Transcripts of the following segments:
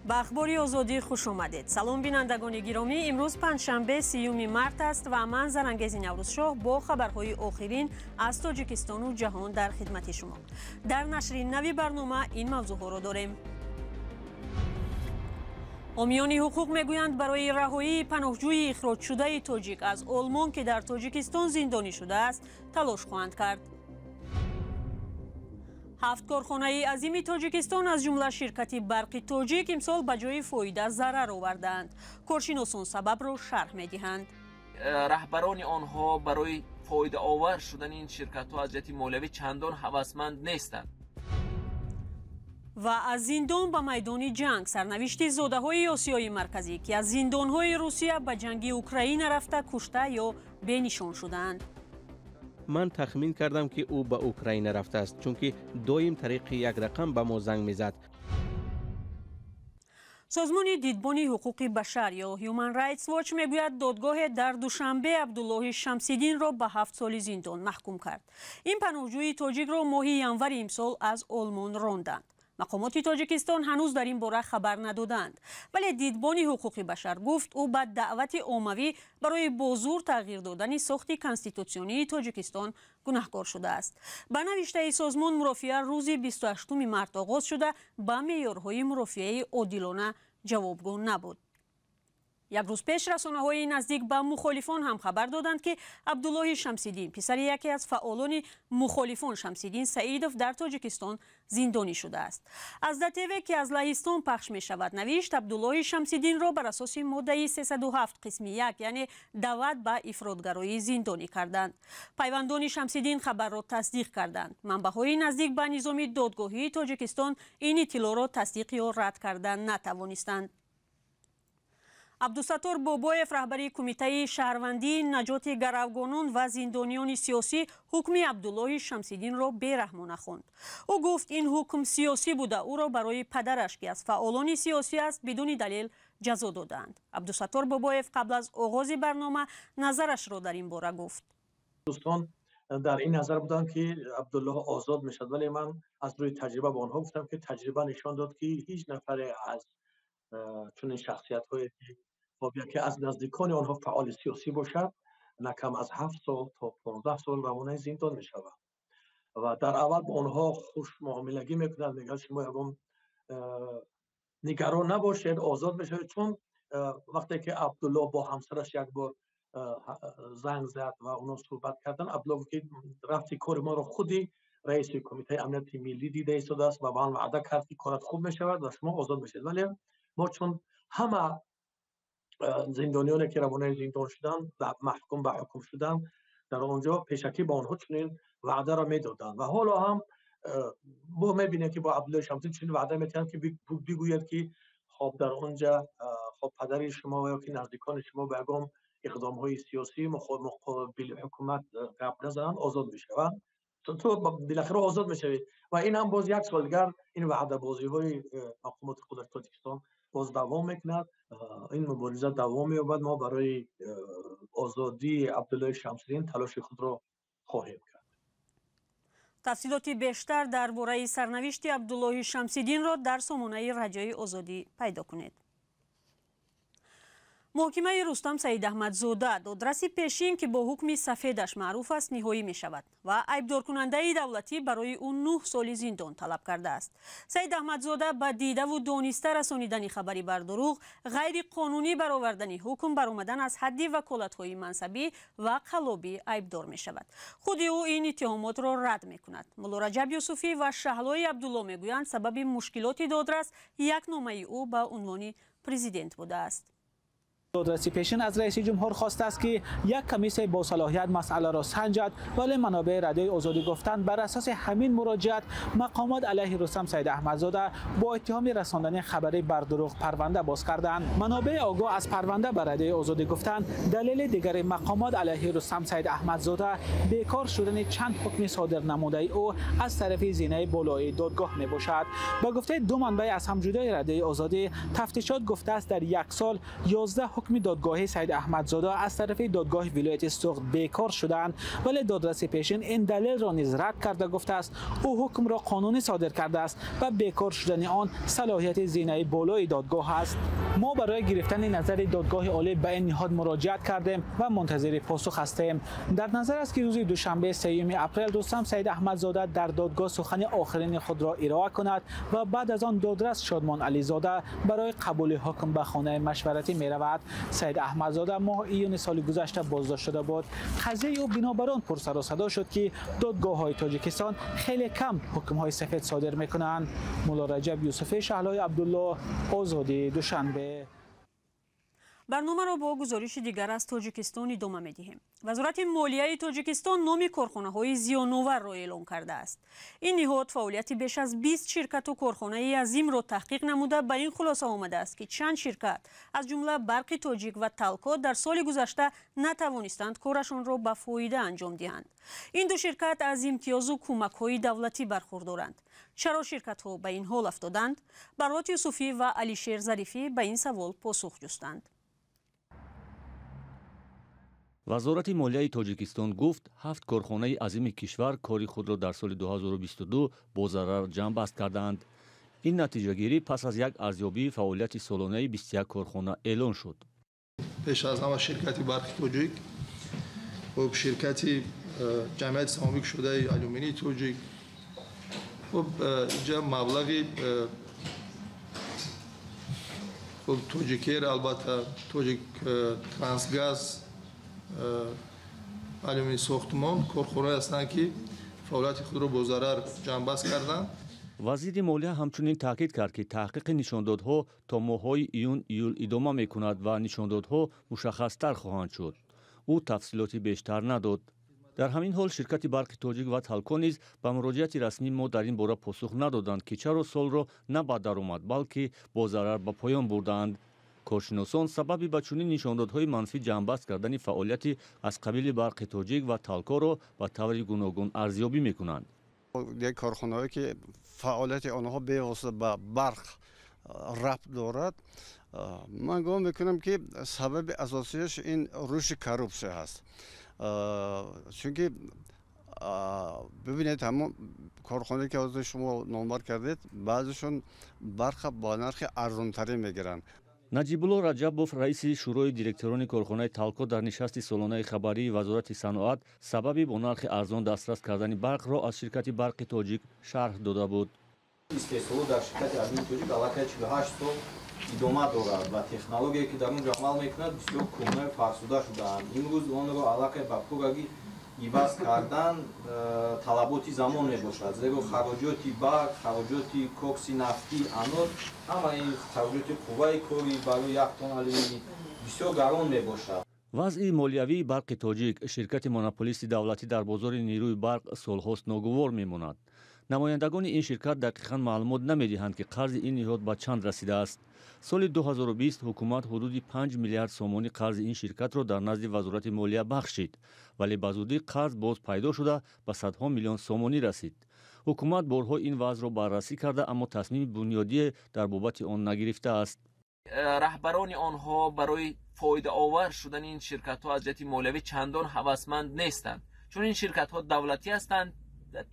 Ба Ахбори Озодӣ хуш омадед. Салом, бинандагони гиромӣ. Имрӯз панҷшанбе, 30 март аст ва ман, Зарангези Наврӯзшоҳ, бо хабарҳои охирин аз Тоҷикистону ҷаҳон дар хидмати шумо. Дар нашри нави барнома ин мавзӯъҳоро дорем. Ҳомиёни ҳуқуқ мегӯянд, барои раҳоии паноҳҷӯи ихроҷшудаи тоҷик аз Олмон, ки дар Тоҷикистон зиндонӣ шудааст, талош хоҳанд кард. Ҳафт корхонаи азими Тоҷикистон, аз ҷумла ширкати Барқи Тоҷик, имсол ба ҷои фоида зарар овардаанд. Коршиносон сабабро шарҳ медиҳанд. Раҳбарони онҳо барои фоидаовар шудани ин ширкатҳо аз ҷиҳати молиявӣ чандон ҳавасманд нестанд. Ва аз зиндон ба майдони ҷанг: сарнавишти зодаҳои Осиёи Марказӣ, ки аз зиндонҳои Русия ба ҷанги Украина рафта, кушта ё бенишон шудаанд. Ман тахмин кардам, ки ӯ ба Украина рафтааст, чунки доим тариқи як рақам ба мо занг мезад. Созмони Дидбони ҳуқуқи башар ё Human Rights Watch мегӯяд, додгоҳе дар Душанбе Абдуллоҳи Шамсиддинро ба 7 соли зиндон маҳкум кард. Ин паноҳҷӯи тоҷикро моҳи январи имсол аз Олмон ронданд. Мақомоти Тоҷикистон ҳанӯз дар ин бора хабар надоданд, вале Дидбони ҳуқуқи башар гуфт, ӯ ба даъвати оммавӣ барои бо зур тағйир додани сохти конститутсионии Тоҷикистон гунаҳкор шудааст. Ба навиштаи созмон, мурофиа рӯзи 28 март оғоз шуда, ба меъёрҳои мурофиаи одилона ҷавобгӯ набуд. Як рӯз пеш расонаҳои наздик ба мухолифон ҳам хабар доданд, ки Абдуллоҳи Шамсиддин, писари яке аз фаъолони мухолифон Шамсиддин Саидов, дар Тоҷикистон зиндонӣ шудааст. Азда ТВ, ки аз Лаҳистон пахш мешавад, навишт, Абдуллоҳи Шамсиддинро бар асоси моддаи 307 қисми 1, яъне даъват ба ифротгароӣ, зиндонӣ карданд. Пайвандони Шамсиддин хабарро тасдиқ карданд. Манбаъҳои наздик ба низоми додгоҳии Тоҷикистон ин иттилоъро тасдиқ ё рад карда натавонистанд. Абдусаттор Бобоев, раҳбари Кумитаи шаҳрвандии наҷоти гаравгонон ва зиндониёни сиёсӣ, ҳукми Абдуллоҳи Шамсиддинро бераҳмона хонд. Ӯ гуфт, ин ҳукм сиёсӣ буда, ӯро барои падараш, ки аз фаъолони сиёсӣ аст, бидуни далел ҷазо додаанд. Абдусаттор Бобоев қабл аз оғози барнома назарашро дар ин бора гуфт. Дӯстон дар ин назар буданд, ки Абдуллоҳ озод мешавад, вале ман аз рӯи таҷриба ба онҳо гуфтам, ки таҷриба нишон дод, ки ҳеҷ нафаре аз чунин шахсиятҳое, ки хоб яке аз наздикони онҳо фаъоли сиёсӣ бошад, на кам аз 7 сол то 15 сол равонаи зиндон мешавад. Ва дар аввал ба онҳо хушмуомилагӣ мекунанд, мегӯянд, шумо ягон нигарон набошед, озод мешавед. Чун вақте ки Абдуллоҳ бо ҳамсараш як бор занг зад ва онҳо суҳбат карданд, Абдуллоҳ гуфт, ки рафти кори моро худи раиси Кумитаи амнияти миллӣ дида истодааст ва ба ман ваъда кард, ки корат хуб мешавад ва шумо озод мешавед. Вале мо чун ҳама зиндониёне, ки равонаи зиндон шуданд, маҳкум ба ҳукм шуданд, дар он ҷо пешакӣ ба онҳо чунин ваъдаро медоданд ва ҳоло ҳам мо мебинем, ки бо Абдуллои Шамсиддин чунин ваъда метиҳанд, ки бигӯяд, ки хоб дар он ҷа хоб падари шумо ё ки наздикони шумо ба ягон иқдомҳои сиёсӣ муқобили ҳукумат гап назананд, озод мешаванд, ту билахира озод мешавӣ. Ва ин ҳам боз як сол дигар ин ваъдабозиҳои мақомоти қудрати Тоҷикистон боз давом мекунад. Ин мубориза давом меёбад. Мо барои озодии Абдуллои Шамсиддин талоши худро хоҳем кард. Тафсилоти бештар дар бораи сарнавишти Абдуллоҳи Шамсиддинро дар сомонаи Радиои Озодӣ пайдо кунед. Муҳокимаи Рустам Саидаҳмадзода, додраси пешин, ки бо ҳукми сафедаш маъруф аст, ниҳоӣ мешавад ва айбдоркунандаи давлатӣ барои ӯ 9 соли зиндон талаб кардааст. Саидаҳмадзода ба дидаву дониста расонидани хабари бардурӯғ, ғайриқонунӣ баровардани ҳукм, баромадан аз ҳадди ваколатҳои мансабӣ ва қаллобӣ айбдор мешавад. Худи ӯ ин иттиҳомотро рад мекунад. Муллораҷаб Юсуфӣ ва Шаҳлои Абдулло мегӯянд, сабаби мушкилоти додрас як номаи ӯ ба унвони президент будааст. Додраси пешин аз раиси ҷумҳур хостааст, ки як комиссияи босалоҳият масъаларо санҷад, вале манобеи Радиои Озодӣ гуфтанд, бар асоси ҳамин муроҷиат мақомот алайҳи Рустам Саидаҳмадзода бо иттиҳоми расондани хабари бардурӯғ парванда боз карданд. Манобеи огоҳ аз парванда ба Радиои Озодӣ гуфтанд, далели дигари мақомот алайҳи Рустам Саидаҳмадзода бекор шудани чанд ҳукми содир намудаи ӯ аз тарафи зинаи болоии додгоҳ мебошад. Ба гуфтаи ду манбаи аз ҳам ҷудои Радиои Озодӣ, тафтишот гуфтааст, дар як сол 11 ҳукми додгоҳи Саид Аҳмадзода аз тарафи додгоҳи вилояти Суғд бекор шудаанд, вале додраси пешин ин далелро низ рад карда гуфтааст, ӯ ҳукмро қонунӣ содир кардааст ва бекор шудани он салоҳияти зинаи болои додгоҳ аст. Мо барои гирифтани назари додгоҳи олӣ ба ин ниҳод муроҷиат кардем ва мунтазири посух ҳастем. Дар назар аст, ки рӯзи душанбе, 3 апрел, Рустам Саид Аҳмадзода дар додгоҳ сухани охирини худро ироа кунад ва баъд аз он додрас Шодмон Ализода барои қабули ҳукм ба хонаи машваратӣ меравад. Саид Аҳмадзода моҳи июни соли гузашта боздошт шуда буд. Қазияи ӯ бинобар он пурсару садо шуд, ки додгоҳҳои Тоҷикистон хеле кам ҳукмҳои сафед содир мекунанд. Мулло Раҷаб Юсуфӣ, Шаҳлои Абдулло, Озодӣ, Душанбе. Барномаро бо гузориши дигар аз Тоҷикистон идома медиҳем. Вазорати молияи Тоҷикистон номи корхонаҳои зиёноварро эълон кардааст. Ин ниҳод фаъолияти беш аз 20 ширкату корхонаи азимро таҳқиқ намуда, ба ин хулоса омадааст, ки чанд ширкат, аз ҷумла Барқи Тоҷик ва Талко, дар соли гузашта натавонистанд корашонро ба фоида анҷом диҳанд. Ин ду ширкат аз имтиёзу кӯмакҳои давлатӣ бархурдоранд. Чаро ширкатҳо ба ин ҳол афтоданд? Барот Юсуфӣ ва Алишер Зарифӣ ба ин савол посух ҷустанд. Вазорати молияи Тоҷикистон гуфт, ҳафт корхонаи азими кишвар кори худро дар соли 2022 бо зарар ҷамъбаст кардаанд. Ин натиҷагирӣ пас аз як арзёбии фаъолияти солонаи 21 корхона эълон шуд. Пеш аз ҳама ширкати Барқи Тоҷик, хуб, ширкати ҷамъияти саҳомӣ шудаи Алюминии Тоҷик, хуб, инҷа маблағи, хуб, Тоҷикер, албатта Тоҷик Трансгаз, Алюмини Сохтмон корхонаҳое ҳастанд, ки фаъолияти худро бо зарар ҷамъбаст карданд. Вазири молия ҳамчунин таъкид кард, ки таҳқиқи нишондодҳо то моҳҳои июн, июл идома мекунад ва нишондодҳо мушаххастар хоҳанд шуд. Ӯ тафсилоти бештар надод. Дар ҳамин ҳол ширкати Барқи Тоҷик ва Талко низ ба муроҷиати расмии мо дар ин бора посух надоданд, ки чаро солро на ба даромад, балки бо зарар ба поён бурдаанд. Коршиносон сабаби ба чунин нишондодҳои манфӣ ҷамъбаст кардани фаъолияти аз қабили Барқи Тоҷик ва Талкоро ба таври гуногун арзёбӣ мекунанд. Як корхонаҳое, ки фаъолияти онҳо бевосита ба барқ рабт дорад, ман гумон мекунам, ки сабаби асосияш ин рушди коррупсия ҳаст, чунки бибинед, ҳамон корхонае, ки ҳозир шумо номбар кардед, баъзешон барқа ба нархи арзонтарин мегиранд. Наҷибулло Раҷабов, раиси шӯрои директорони корхонаи Талко, дар нишасти солонаи хабарии Вазорати саноат сабаби бо нархи арзон дастрас кардани барқро аз ширкати Барқи Тоҷик шарҳ дода буд. Истеҳсолот дар ширкати Алюминии Тоҷик аллакай 48 сол идома дорад ва технологие, ки дар он ҷо амал мекунад, бисёр кӯҳнаю фарсуда шудаанд. Имрӯз онро аллакай ба пуррагӣ иваз кардан талаботи замон мебошад, зеро хароҷоти барқ, хароҷоти кокси нафтӣ, анод, ҳама ин хароҷоти қувваи корӣ барои як тонна алюминий бисёр гарон мебошад. Вазъи молиявии Барқи Тоҷик, ширкати монополисти давлатӣ дар бозори нерӯи барқ, солҳост ногувор мемонад. Намояндагони ин ширкат дақиқан маълумот намедиҳанд, ки қарзи ин ниҳод ба чанд расидааст. Соли 2020 ҳукумат ҳудуди 5 миллиард сомонӣ қарзи ин ширкатро дар назди Вазорати молия бахшид, вале ба зудӣ қарз боз пайдо шуда, ба садҳо миллион сомонӣ расид. Ҳукумат борҳо ин вазъро баррасӣ карда, аммо тасмими бунёдие дар бобати он нагирифтааст. Раҳбарони онҳо барои фоидаовар шудани ин ширкатҳо аз ҷиҳати молиявӣ чандон ҳавасманд нестанд, чун ин ширкатҳо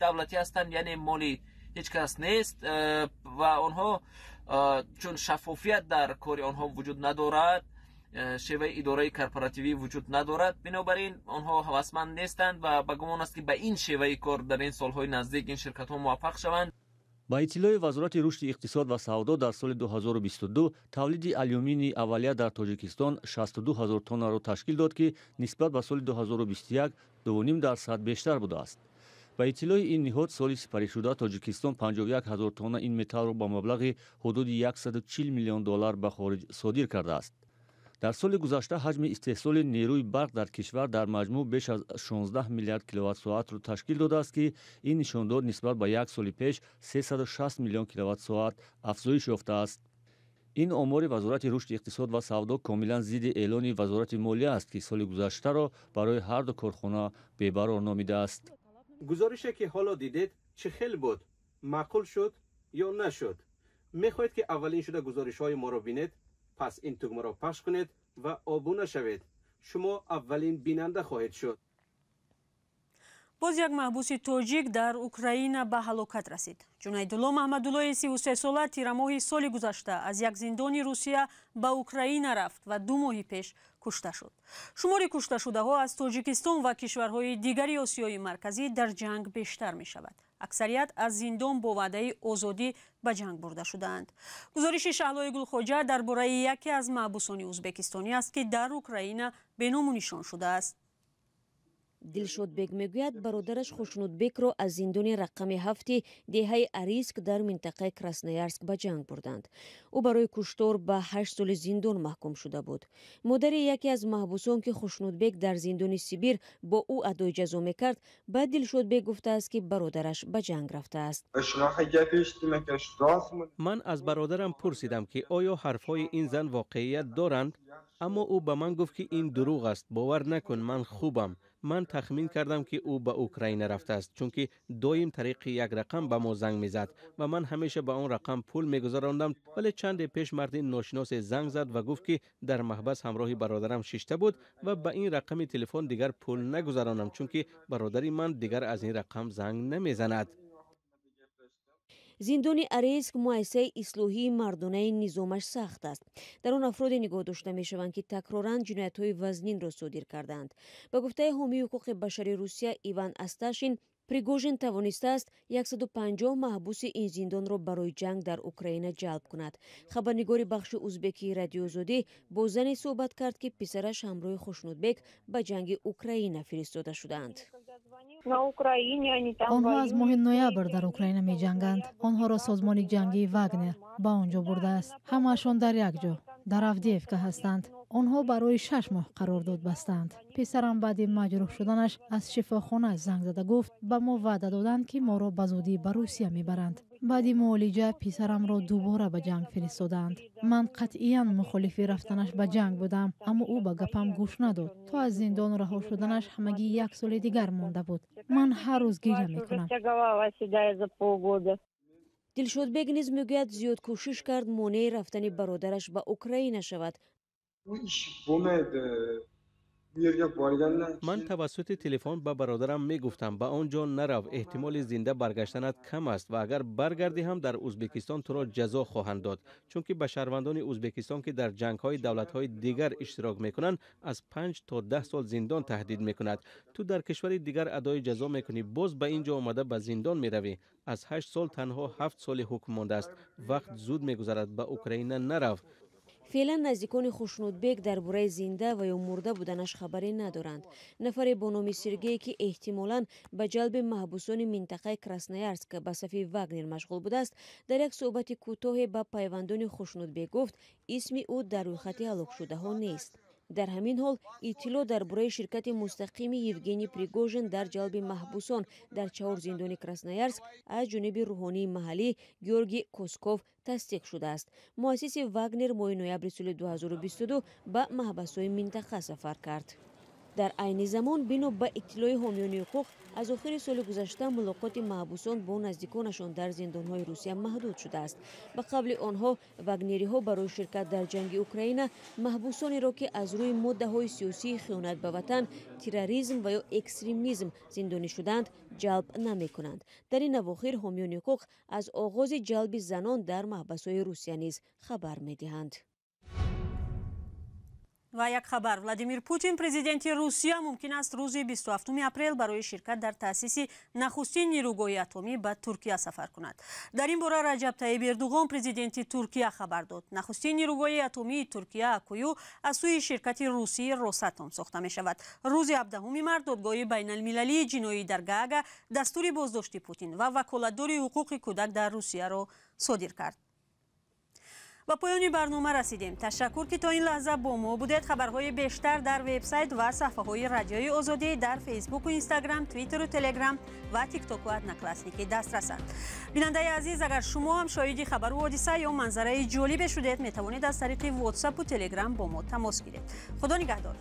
давлатӣ ҳастанд, яъне моли ҳеҷ кас нест ва онҳо чун шаффофият дар кори онҳо вуҷуд надорад, шеваи идораи корпоративӣ вуҷуд надорад, бинобар ин онҳо ҳавасманд нестанд ва ба гумон аст, ки ба ин шеваи кор дар ин солҳои наздик ин ширкатҳо муваффақ шаванд. Ба иттилои Вазорати рушди иқтисод ва савдо, дар соли 2022 тавлиди алюминии аввалия дар Тоҷикистон 62 ҳазор тоннаро ташкил дод, ки нисбат ба соли 2021 2,5% бештар будааст. Ба иттилои ин ниҳод, соли сипаришуда Тоҷикистон 51 ҳазор тонна ин металлро ба маблағи ҳудуди 140 миллион доллар ба хориҷ содир кардааст. Дар соли гузашта ҳаҷми истеҳсоли нерӯи барқ дар кишвар дар маҷмӯъ беш аз 16 миллиард киловатт-соатро ташкил додааст, ки ин нишондод нисбат ба як соли пеш 360 миллион киловатт-соат афзоиш ёфтааст. Ин омори Вазорати рушди иқтисод ва савдо комилан зидди эълони Вазорати молия аст, ки соли гузаштаро барои ҳарду корхона бебарор номидааст. Гузорише, ки ҳоло дидед, чӣ хел буд? Маъқул шуд ё нашуд? Мехоҳед, ки аввалин шуда гузоришҳои моро бинед? Пас ин тугмаро пахш кунед. ва обуна шавед. Шумо аввалин бинанда хоҳед шуд. Боз як маҳбуси тоҷик дар Украина ба ҳалокат расид. Ҷунайдулло Маҳмадуллои 33сола тирамоҳи соли гузашта аз як зиндони Русия ба Украина рафт ва 2 моҳи пеш кушта шуд. Шумори кушташудаҳо аз Тоҷикистон ва кишварҳои дигари Осиёи Марказӣ дар ҷанг бештар мешавад. Аксарият аз зиндон бо ваъдаи озодӣ ба ҷанг бурда шудаанд. Гузориши Шаҳлои Гулхоҷа дар бораи яке аз маҳбусони ӯзбекистонӣ аст, ки дар Украина беному нишон шудааст. Дилшодбек мегӯяд, бародараш Хушнудбекро аз зиндони рақами 7 деҳаи Ариск дар минтақаи Красноярск ба ҷанг бурданд. Ӯ барои куштор ба 8 соли зиндон маҳкум шуда буд. Модари яке аз маҳбусон, ки Хушнудбек дар зиндони Сибир бо ӯ адои ҷазо мекард, ба Дилшодбек гуфтааст, ки бародараш ба ҷанг рафтааст. Ман аз бародарам пурсидам, ки оё ҳарфҳои ин зан воқеият доранд, аммо ӯ ба ман гуфт, ки ин дурӯғ аст, бовар накун, ман хубам. Ман тахмин кардам, ки ӯ ба Украина рафтааст, чунки доим тариқи як рақам ба мо занг мезад ва ман ҳамеша ба он рақам пул мегузарондам. Вале чанде пеш марди ношиносе занг зад ва гуфт, ки дар маҳбас ҳамроҳи бародарам шишта буд ва ба ин рақами телефон дигар пул нагузаронам, чунки бародари ман дигар аз ин рақам занг намезанад. Зиндони Арейск муассисаи ислоҳии мардонаи низомаш сахт аст. Дар он афроде нигоҳ дошта мешаванд, ки такроран ҷиноятҳои вазнинро содир кардаанд. Ба гуфтаи ҳомии ҳуқуқи башари Русия Иван Асташин, Пригожин тавонистааст 150 маҳбуси ин зиндонро барои ҷанг дар Украина ҷалб кунад. Хабарнигори бахши узбекии Радиоозодӣ бо зане суҳбат кард, ки писараш ҳамроҳи Хушнудбек ба ҷанги Украина фиристода шудаанд. Онҳо аз моҳи ноябр дар Украина меҷанганд. Онҳоро созмони ҷангии Вагнер ба он ҷо бурдааст. Ҳамаашон дар як ҷо, дар Авдеевка ҳастанд. Онҳо барои 6 моҳ қарордод бастанд. Писарам баъди маҷрӯҳ шуданаш аз шифохона занг зада гуфт, ба мо ваъда доданд, ки моро ба зудӣ ба Русия мебаранд. Баъди муолиҷа писарамро дубора ба ҷанг фиристоданд. Ман қатъиян мухолифи рафтанаш ба ҷанг будам, аммо ӯ ба гапам гӯш надод. То аз зиндон раҳо шуданаш ҳамагӣ 1 соли дигар монда буд. Ман ҳар рӯз гиря мекунам. Дилшодбек низ мегӯяд, зиёд кӯшиш кард монеи рафтани бародараш ба Украина шавад. Ман тавассути телефон ба бародарам мегуфтам, ба он ҷо нарав, эҳтимоли зинда баргаштанат кам аст ва агар баргардӣ ҳам дар Ӯзбекистон туро ҷазо хоҳанд дод, чунки ба шаҳрвандони Ӯзбекистон, ки дар ҷангҳои давлатҳои дигар иштирок мекунанд, аз 5 то 10 сол зиндон таҳдид мекунад. Ту дар кишвари дигар адои ҷазо мекунӣ, боз ба ин ҷо омада ба зиндон меравӣ. Аз 8 сол танҳо 7 соли ҳукм мондааст. Вақт зуд мегузарад, ба Украина нарав. Феълан наздикони Хушнудбек дар бораи зинда ва ё мурда буданаш хабаре надоранд. Нафаре бо номи Сергей, ки эҳтимолан ба ҷалби маҳбусони минтақаи Красноярск ба сафи Вагнер машғул будааст, дар як суҳбати кӯтоҳе ба пайвандони Хушнудбек гуфт, исми ӯ дар рӯйхати ҳалокшудаҳо нест. Дар ҳамин ҳол иттилоъ дар бораи ширкати мустақими Евгений Пригожин дар ҷалби маҳбусон дар 4 зиндони Красноярск аз ҷониби рӯҳонии маҳаллӣ Георгий Косков тасдиқ шудааст. Муассиси Вагнер моҳи ноябри соли 2022 ба маҳбасҳои минтақа сафар кард. Дар айни замон, бино ба иттилои ҳомиёни ҳуқуқ, аз охири соли гузашта мулоқоти маҳбусон бо наздиконашон дар зиндонҳои Русия маҳдуд шудааст. Ба қавли онҳо, вагнериҳо барои ширкат дар ҷанги Украина маҳбусонеро, ки аз рӯи моддаҳои сиёсии хиёнат ба ватан, терроризм ва ё экстремизм зиндонӣ шудаанд, ҷалб намекунанд. Дар ин авохир ҳомиёни ҳуқуқ аз оғози ҷалби занон дар маҳбасҳои Русия низ хабар медиҳанд. Ва як хабар. Владимир Путин, президенти Русия, мумкин аст рӯзи 27 апрел барои ширкат дар таъсиси нахустин нерӯгоҳи атомӣ ба Туркия сафар кунад. Дар ин бора Раҷаб Тайиб Эрдуғон, президенти Туркия, хабар дод. Нахустин нерӯгоҳи атомии Туркия Аккую аз сӯи ширкати русии Росатом сохта мешавад. Рӯзи 17 март додгоҳи байналмилалии ҷиноӣ дар Гаага дастури боздошти Путин ва ваколатдори ҳуқуқи кӯдак дар Русияро содир кард. Ба поёни барнома расидем. Ташаккур, ки то ин лаҳза бо мо будед. Хабарҳои бештар дар вебсайт ва саҳфаҳои Радиои Озодӣ дар Фейсбуку Инстаграм, Твиттеру Телеграм ва Тиктоку Одноклассники дастрасанд. Бинандаи азиз, агар шумо ҳам шоҳиди хабару ҳодиса ё манзараи ҷолибе шудед, метавонед аз тариқи Ватсапу Телеграм бо мо тамос гиред. Худо нигаҳдор.